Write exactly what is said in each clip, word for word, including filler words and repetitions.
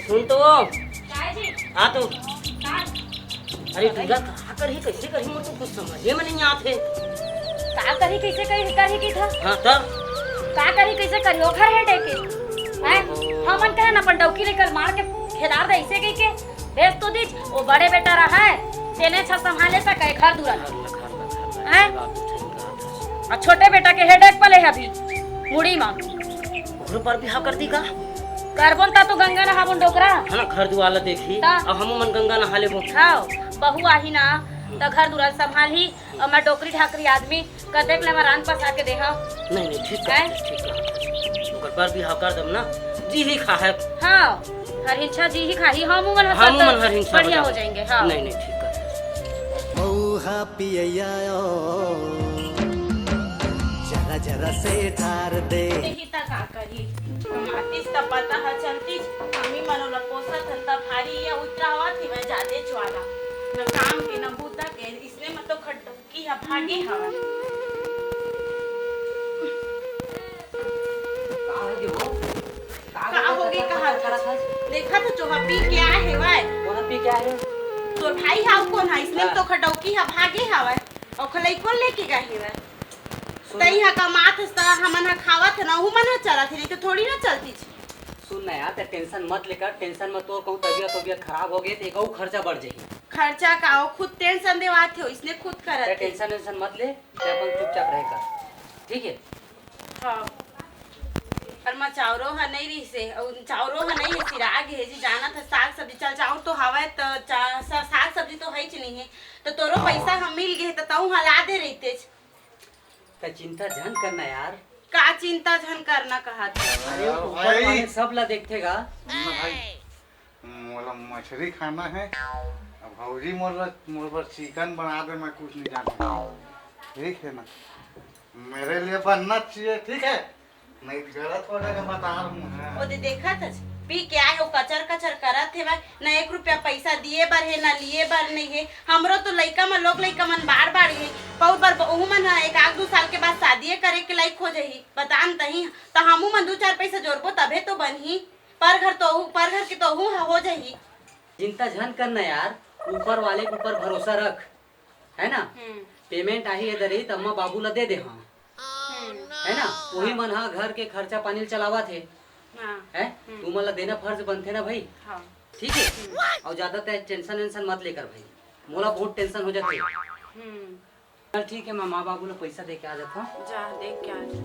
सुन तो। काय जी? आ तो। काय? अरे दुर्गा, का करही, कैसे करही, मोर तो कुछ समझे में नहीं आत हे। का करही, कैसे करही, करही की था? हाँ, तब? का करही, कैसे करही, ओखर हेडेक हे। हैं? हमन कहे न अपन डौकी लेकर मार के खेदार दे, ऐसे कही के भेज तो दीच, वो बड़े बेटा रहा है, तेने अच्छा संभाले सके घर दुरा। हैं? आ छोटे बेटा के हेडेक पले है अभी मुड़ी मा। ओकरो बर बिहाव कर दी का? करबोन ता तो गंगा नहाबोन डोकरा। है ना, घर दुआर ला देखही, ता? अब हमू मन गंगा नहा लेबो। हाँ, बहू आही ना, त घर दुआर संभालही, और मैं डोकरी ढाकरी आदमी, कतेक ले मैं रांध पसा के देहा। नहीं, नहीं, ठीक हैं? कहत हस, ठीक कहत हस। ओकर बर बिहाव कर देब ना, जी ही खाहब। हाँ, हर हिंसा जी ही खाही, हमू मन हर हमू मन हर हिंसा बढ़िया हो जाएंगे, हाँ। नहीं, नहीं, ठीक कहत हस। मऊहा पियैया ओ, जरा जरा से ढार दे। तेही त का करही, कमातीस त पता ह चलतीस, हमी मन ओला पोसत हन त भारी या उतरा आवत हे, मैं जादे ज्वाला, न काम के, न बूता के, इसने म तो खड्डो की ह भागे हवय। का होगे वो? का का होगे होगे कहा था? देखा तो चोहा पी के आए हेवय। कोन पी के आए हे? तोर भाई हाव कोन ह? इसने हाँ। तो खडौकी ह भागे हवय। अउ खलई कोन लेके गए हेवय? सुन तई ना। ह कमात हस त हमन ह खावत हन, ओहू मन ह चलत हे, नहीं तो थोड़ी ना चलतीच। सुन ना यार, ते टेंशन मत लेकर, टेंशन मत, तोर कहूँ तबियत, तबियत खराब होगे त एक अउ खर्चा बढ़ जाही। खर्चा का हो, खुद टेंशन देवात हो, इसने खुद करत ते हे। टेंशन वेंशन मत ले, ते अपन चुपचाप रहे कर, ठीक है? हाँ। पर मैं चाउरो ह नहीं रहिसे, अउ चाउरो ह नहीं हे, सिरा गे हे जी, जानत ह साग सब्जी, चल चाउर तो हवय, त चा-, सा-, साग सब्जी तो हइच नहीं हे, तो तोरो पैसा ह मिल गे हे, त तहूँ ह ला दे रहितेच। त चिंता झन करना यार। का चिंता झन करना कहत? अरे हाँ, ऊपर भाई। वाले सब ला देखथे गा। सुन ना भाई, मोला मछली खाना है। अब भौजी मोर ला, मोर बर चिकन बना दे, मैं कुछ नहीं जानता। ठीक है ना, मेरे लिए बनना चाहिए, ठीक है? नहीं तो गलत हो जाएगा, बता रहा हूँ मैं। ओ दे देखत हस, पी के आए हो, कचर कचर करत हेवय, न एक रुपया पैसा दिए बर हे, न लिए बर नहीं हे। हमरो तो लइका मन, लोग लइका मन बाढ़ बाढ़ हे, बहुत बार ओहू मन ह एक आध दू साल के बाद शादिये करे के लायक हो जाही। बता न तही, त हमू मन दू चार पैसा जोड़बो तभे तो बनही। पर घर तो ओहू, पर घर के तो ओहू ह हो जाही। चिंता झन कर ना यार, ऊपर वाले के ऊपर भरोसा रख, है ना? हम्म। पेमेंट आही इधर ही, त अम्मा बाबू ला दे दे, हाँ। हम्म। है ना? वही हाँ। मन हा घर के खर्चा पानी ल चलावत हे। हाँ। है? हम्म। तुमन ला देना फर्ज बनथे ना भाई। हाँ। ठीक है? हम्म। अउ ज्यादा ते टेंशन वेंशन मत लेकर भाई, मोला बहुत टेंशन हो जाथे। हम्म। चल ठीक है, मैं माँ बाबू ला पैसा दे के आ जाता हूँ। जा, दे के आ जा।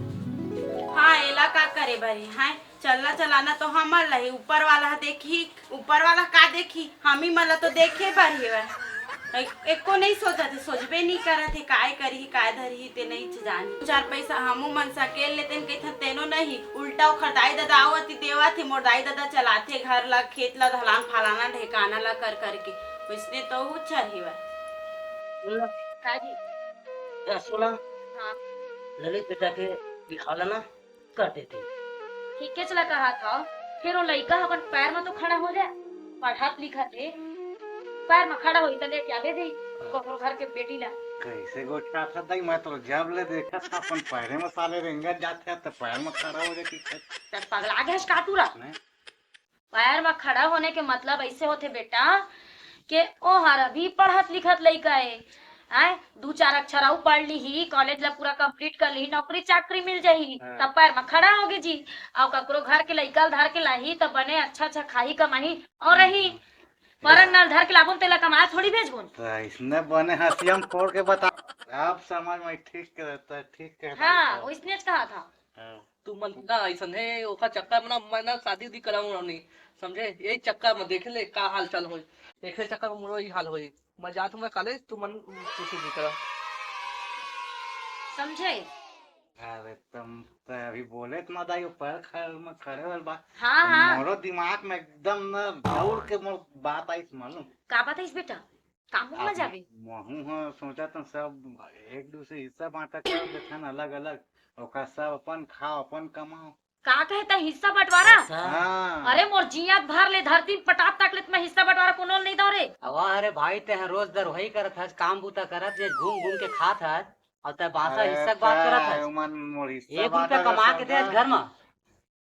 हाँ, एला का करे बर हे, हैं? चलना चलाना तो हमर ला ही, ऊपर वाला ह देखही, ऊपर वाला का देखही, हमी मन ला तो देखे बर हेवय। एक-, एको नहीं सोचत हे, सोचबे नहीं करत हे, काय करही, काय धरही, ते नहीं जानी। चार पैसा हमू मन सकेल लेतेन कहिथन, तेनो नहीं, उल्टा ओखर दाई ददा आवत ही देवत हे, मोर दाई ददा चलाथे घर ला, खेत ला, धलान फलाना ढेकाना ला कर करके, वैसने तो उच्चर हेवय। का जी? जा सुना, हाँ। ललित बेटा के लिखा लेना, कर देती। ठीकेच ला कहत हव, फेर ओ लइका ह अपन पैर म तो खड़ा हो जाए, पढ़त लिखत हे, पैर म खड़ा होही त लेके आबे देही, ककरो घर के बेटी ला। कैसे गोठियाथस दाई, मैं तो जब ले देखत हंव अपन पैरे म साले रेंगत जाथे, त पैर म खड़ा हो जाथे। त पगला गे हस का टूरा? नहीं। पैर म खड़ा होने के मतलब ऐसे होथे बेटा, के ओहर अभी पढ़त लिखत लइका ए, आय, दू चार अक्षर अउ पढ़ लिही, कॉलेज ला पूरा कंप्लीट कर लिही, नौकरी चाकरी मिल जाही, हाँ। तब पैर म खड़ा होगे जी। अउ ककरो घर के लइका ल धर के लाही, तब बने अच्छा अच्छा खाही कमाही अउ रही। हम्म। परन नल धर के लाबोन, तेला कमाए थोड़ी भेजबोन। त इसने बने हंसिया म फोड़ के बता। अब समझ में ठीक कहता, ठीक कहता हाँ, है। वैसने च कहा था। हाँ। तुमन ना अइसन हे, ओखर चक्कर में ना मैं ना शादी उदी कराऊं नहीं, समझे? यही चक्कर में देख ले का हाल चाल होई, एकरे चक्कर में मोरो ही हाल होई। मैं जात हूँ मैं कॉलेज, तुमन कुछ भी करो। समझे? अरे तुम तो अभी बोले त ना दाई, वो पैर खड़ में खड़े वाला बात। हाँ, तो हाँ। मोरो दिमाग में एकदम ना दौड़ के मोर बात आइस मालूम। का बात आइस बेटा? का मुंह में अब जाबे? महू ह सोचा त सब एक दूसरे हिस्सा बांटा कर देथन अलग अलग, ओकर सब अपन खाओ, अपन कमाओ। का कहे त हिस्सा बंटवारा? अच्छा। हाँ। अरे मोर जियात भर ले धरती म पटात तक ले त मैं हिस्सा बंटवारा कोनो ल नहीं दौं रे। अवा अरे भाई, ते ह रोज दर वही करत हस, काम बूता करत जे घूम घूम के खात हस, अउ ते बासा अरे हिस्सा के बात करत ते हस। उमन मोर हिस्सा एक रुपया बांटा कमा सब के दे आज ना। घर म।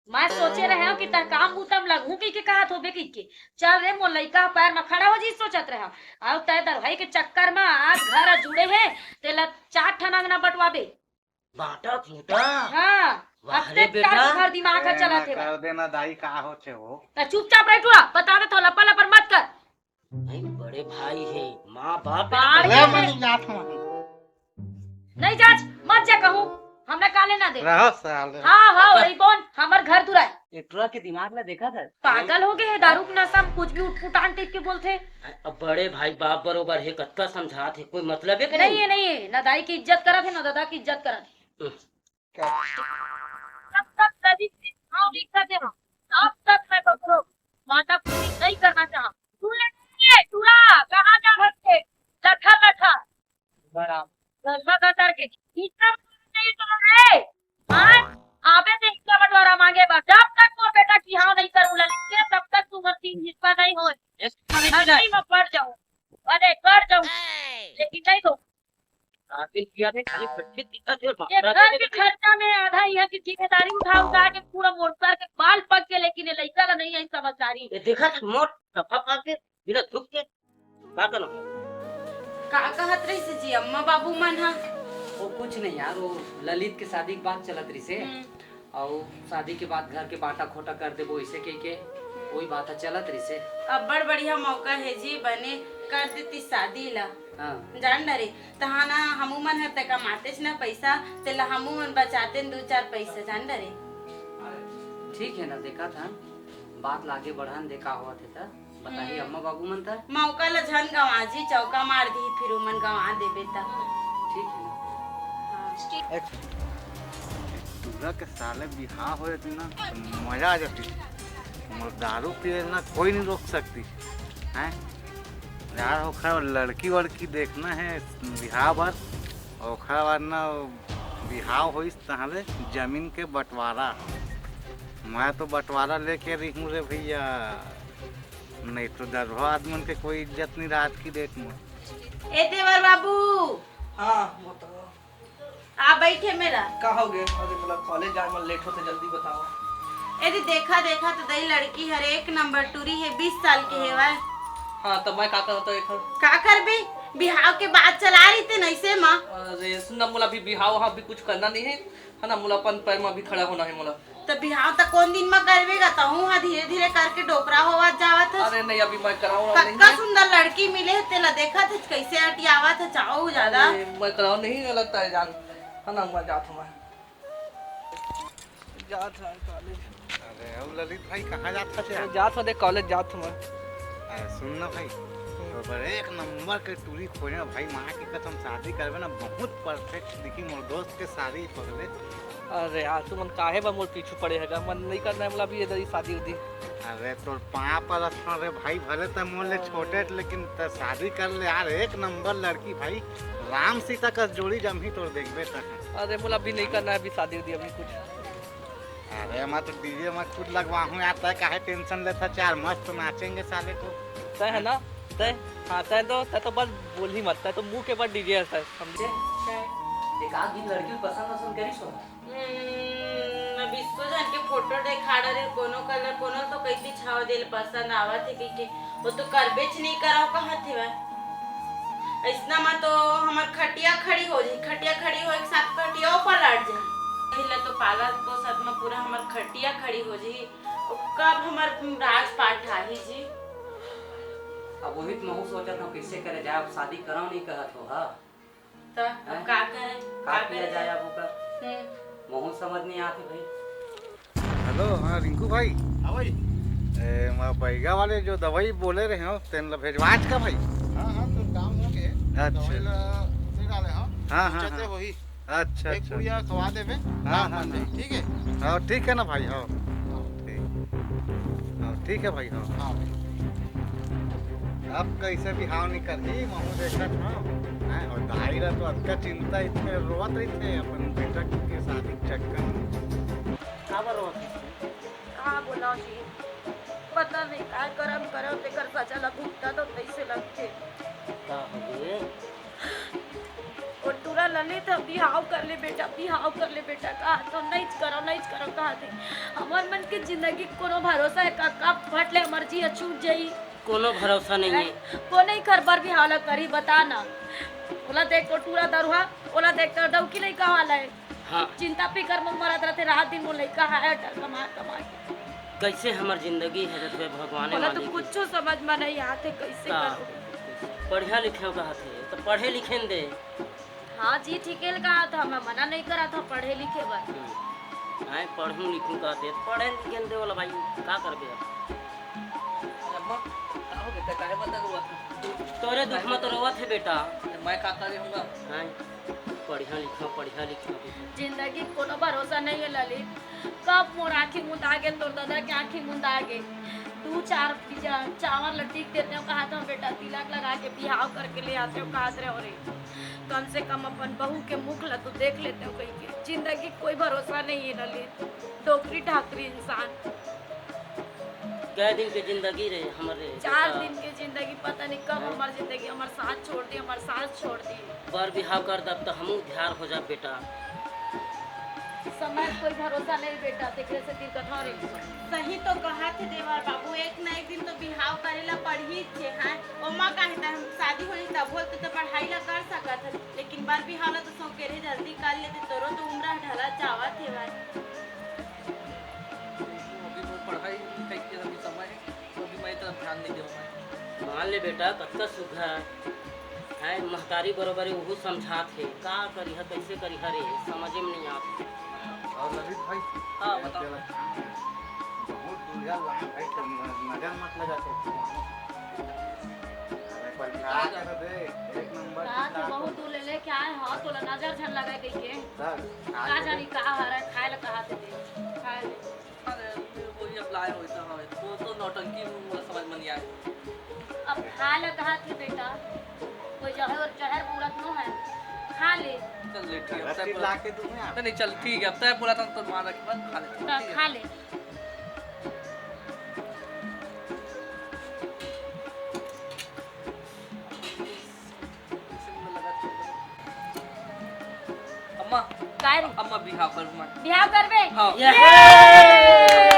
मैं सोचे रहे हूँ कि तह काम बूता म लगहूँ कहिके कहत होबे कहिके। चल रे, मोर लइका ह पैर म खड़ा हो जी सोचत रहे हूँ। अउ तय दरवाई के चक्कर म आज घर ह जुड़े हे, तेला चार ठन अंगना बंटवाबे। बांटा खूंटा। हाँ, वाह अब रे ते बेटा। चार घर दिमाग ह ए, चलत ना हे। कर देना दाई, का होथे वो? त चुपचाप रह टूरा, बता दे तो लपर लपर मत कर। भाई बड़े भाई हे, माँ बाप बाप अरे हे। मैं नहीं जात हूँ। नहीं जाच, मत जा कहूँ, हमला काले ना दे। रहो साले। हाँ, हाँ, रही बोन, हमर घर दुराय। ए टूरा के दिमाग ला देखा था। पागल हो गए हे, दारू के नशा म कुछ भी उठपुटांग टाइप के बोलथे। अब बड़े भाई बाप बरोबर हे, कतका समझात हे, कोई मतलब हे कि नहीं नहीं? है, नहीं है, ना दाई की इज्जत करत हे, ना दादा की इज्जत करत हे। हम्म। जब तक ललित से भाव नहीं कर दे हम, तब तक मैं ककरो माता पूजी नहीं करना चाहूँ। तू ले, टूरा, कहाँ जा भटके? लठा, लठा। बड़ा। लठा, लठा के। इतना चाहिए तो रे। हाँ? आबे से इसका बंटवारा मांगे बस। जब तक वो बेटा की हाँ नहीं करूँ ललित के, तब तक तू हर तीन हिस्सा नहीं होए। एक नहीं। धरती में पड़ जाऊँ। अरे, कर जाऊँ। लेकिन नहीं दो। आगे किया रे, खाली पट्टी दिखा दे, ये बापरा घर के खर्चा में आधा यहाँ की जिम्मेदारी उठा उठा के पूरा मोटकर के बाल पक के, लेकिन ये लइका का नहीं आई समझदारी। ये देखा था मोट सफा पा के बिना दुख के का करना? का कहत रहिस जी अम्मा बाबू मन ह? वो कुछ नहीं यार, वो ललित के शादी के बात चलत रहिस हे। हम्म। अउ शादी के बाद घर के बांटा खोटा कर देबो, ऐसे कह के वही बात ह चलत रहिस हे। अब्बड़ बढ़िया मौका हे जी, बने कर देती शादी ला। हाँ। जान डरे, तहां ना हमू मन हर तय कमातेच ना पैसा, तेला हमू मन बचाते न दू चार पैसा, जान डरे। ठीक है ना, देखा था, बात लागे बढ़न दे का होत हे त। बताही हम्म। अम्मा बाबू मन त। मौका ल झन गंवा जी, चौका मार दी, फिर उमन गंवा देबे त। ठीक है ना। हाँ। एक टूरा के साले बिहाव होए त ना, मजा आ जाती। मोर दारू पिए ना कोई नहीं रोक सकती, हैं? यार, ओखर लड़की वड़की देखना है बिहाव बर, ओखर बाद ना बिहाव होइस तहले जमीन के बंटवारा। मैं तो बंटवारा लेके रही हूँ रे भैया, नहीं तो दरभा आदमी के कोई इज्जत नहीं रात की डेट में। ए देवर बाबू। हाँ, बताओ। आ बैठे मेरा। का हो गया? अरे, मोला कॉलेज जाए में लेट होते, जल्दी बताओ। ए दे, देखा, देखा तो दई लड़की हर एक नंबर टूरी है, बीस साल के हेवय। हाँ, तब मैं का करता एक? का करबे? बिहाव के बात चला रही थे नैसे माँ। अरे, सुन ना, मोला अभी बिहाव, हाँ, अभी कुछ करना नहीं है, है ना, मोला अपन पैर में अभी खड़ा होना है मोला। त बिहाव त कोन दिन म करबे गा, तहूं ह धीरे-धीरे करके डोकरा होवत जावत हस। अरे नहीं, अभी मैं कराऊं नहीं कतका है। सुंदर लड़की मिले हे, तेला देखत हस, कइसे अटियावत हस, चाहो ज्यादा। अरे, मैं कराऊं नहीं, गलत है जान, है ना, मैं जात हूँ मैं। जात हूँ कॉलेज। अरे, अब ललित भाई कहाँ जात हस यार? मैं जात हूँ, देख, कॉलेज जात हूँ मैं। अरे, सुन ना भाई, हम्म। तो बड़े एक नंबर के टूरी खोजे भाई, माँ की कसम, शादी करबे ना, बहुत परफेक्ट दिखी मोर दोस्त के शादी पगले। अरे यार, तुमन काहे बर मोर पीछू पड़े हगा? मन नहीं करना है मोला अभी ये दरी शादी उदी। अरे तोर पाँव परत हंव रे भाई, भले त मोर ले छोटे हस, लेकिन त शादी कर ले यार, एक नंबर लड़की भाई, राम सीता कस जोड़ी जमही तोर, देखबे त। अरे मोला अभी नहीं करना है अभी शादी उदी, अभी कुछ। अरे मैं तो डीजे मैं खुद लगवा हूँ यार, तय काहे टेंशन लेता यार, मस्त नाचेंगे साले को। तय है ना, तय, हाँ तय तो, तय तो बस बोल ही मत, तय तो मुंह के ऊपर डीजे है सर, समझे? एक आध दिन लड़की पसंद वसंद करिस हो? हम्म, मैं बिस्सो झन के फोटो देखाड़ा रे, कोनो कलर, कोनो तो कइसे छाव देल पसंद आवत हे कहिके, वो तो करबेच नहीं करव कहत हेवय। अइसना म तो हमर खटिया खड़ी हो जाही, खटिया खड़ी होए के साथ खटिया पलट जाही। एला तो पालत पोसत म पूरा हमर खटिया खड़ी हो जाही, कब हमर राजपाट आही जी? अब वही तो महू सोचत हूँ, कैसे करे जाए, अब शादी करव नहीं कहत हो, हा? त अब हैं? का करे? का का किया करे? जाए अब ओकर? हम्म। महू समझ नहीं आते भाई। हेलो, हाँ, रिंकू भाई। हाँ भाई। ए, मैं बैगा वाले जो दवाई बोले रहे हो, तेन ला भेजवाच का भाई? हाँ, हाँ, तो काम हो गए। अच्छा। दवाई ला दे डाले हो। हाँ, हाँ, सोचते हाँ। वही। अच्छा, एक अच्छा। पुड़िया खवा देबे, हाँ, काम हाँ, बन जाई, हाँ। ठीक है? हाँ, ठीक है ना भाई, हाँ। हाँ। ठीक। हाँ, ठीक है भाई, हाँ। हाँ भाई। अब कैसे बिहाव नहीं करही, महू देखत हूँ। हैं, और दाई ला तो अतका चिंता, इतने रोवत रहिथे अपन बेटा के शादी के चक्कर में। काबर रोवत रहिथे? का बोला जी, पता नहीं का करम करम तेकर सजा ला भुगता तो कैसे लगते। का हो गए? ओ टूरा ललित ह, बिहाव कर ले बेटा, बिहाव कर ले बेटा, कहा तो नहीं करो, नहीं करो, कहा थे। हमर मन के जिंदगी के कोनो भरोसा है का, का फट ले हमर जी छूट जाई। कोनो भरोसा नहीं है। को नहीं कर बर बिहाव ला करी, बता ना। ओला देख तो टूरा दरुहा, ओला देख तो डौकी लइका वाला है। हाँ। चिंता फिकर में मरत रहते, रात दिन वो लइका है डर कमा कमा के। कैसे हमर जिंदगी है जतवे भगवान ओला तो मालिक। कुछ समझ में नहीं आते, कैसे का? करो? पढ़िया लिखे कहा थे तो पढ़े लिखे न दे। हाँ जी, ठीक है कहा था, मैं मना नहीं करा था पढ़े लिखे बर। हम्म। आए पढ़ूं लिखूं कहा थे, पढ़े लिखे न दे वाला भाई, का करबे अब? अरे अम्मा, का हो गया? काहे बता हुआ था? तोरे दुख में तो रोवत है बेटा। अरे मैं का करे हूँगा? हाँ, पढ़िया लिखा, पढ़िया लिखा। जिंदगी के कोनो भरोसा नहीं है ललित। कब मोर आँखी मुंद आगे, तोर दादा के आँखी मुंद आगे। दू चार बीजा चावल लटीक देते हो, कहा था बेटा तिलक लगा के बिहाव करके ले आते हो, कहा रहे हो रे। कम से कम अपन बहू के मुख ला तो देख लेते हो कहीं के। जिंदगी के कोई भरोसा नहीं है ललित, डोकरी ढाकरी इंसान। कै दिन के जिंदगी रे हमरे चार बेटा। दिन के जिंदगी, पता नहीं कब हाँ। हमार जिंदगी, हमार साथ छोड़ दी, हमार सास छोड़ दी। बर बिहाव कर दब तो हमू उद्धार हो जाब बेटा। समय कोई भरोसा नहीं बेटा, तेकरे से तीर कठौर है। सही तो कहा थे देवर बाबू, एक ना एक दिन तो बिहाव करेला पड़ही छे। हाँ, ओमा काहे त हम शादी होई तब होते तो पढ़ाई ला कर सकत है, लेकिन बर बिहाव ला तो सौकेरे जल्दी कर लेते, तोरो तो उम्र ढला जावत है भाई। अभी वो पढ़ाई लिखाई के अभी समय है, तो अभी मैं इतना ध्यान नहीं दे पाए। मान ले बेटा, कतका सुघर है, महतारी बरोबर है, उहू समझात है, का करिहा, कैसे करिहा रे, समझे में नहीं आत। और ललित भाई, हाँ, एक बताओ। गलत काम है। बहुत दूरिया लाइन भाई, तो न-, नजर मत लगा तो। अरे, पर क्या करे बे, एक नंबर का की तो ताकत। बहुत दूर ले लेके आए, हाँ, तोला नजर झन लगे कहिके। सर, का आज जानी का हरे, खाए ला कहा थे दे, खाए ले। अरे, वही अब लाए होई तो हवे। तो, तो नौटंकी में मोला समझ में नहीं आए। अब खा ले कहा थे बेटा, कोई जहर, जहर बोलत नो है, खा ले। चल ले, ठीक है, अब तय बोला। लाके दूं मैं आपको। नहीं, नहीं, चल ठीक है, अब तय बोला था तो मान रख, बस खा ले, तो ठीक है। खा ले। अम्मा, काय रे? अम्मा बिहाव कर मैं। बिहाव करबे? हाँ। ये!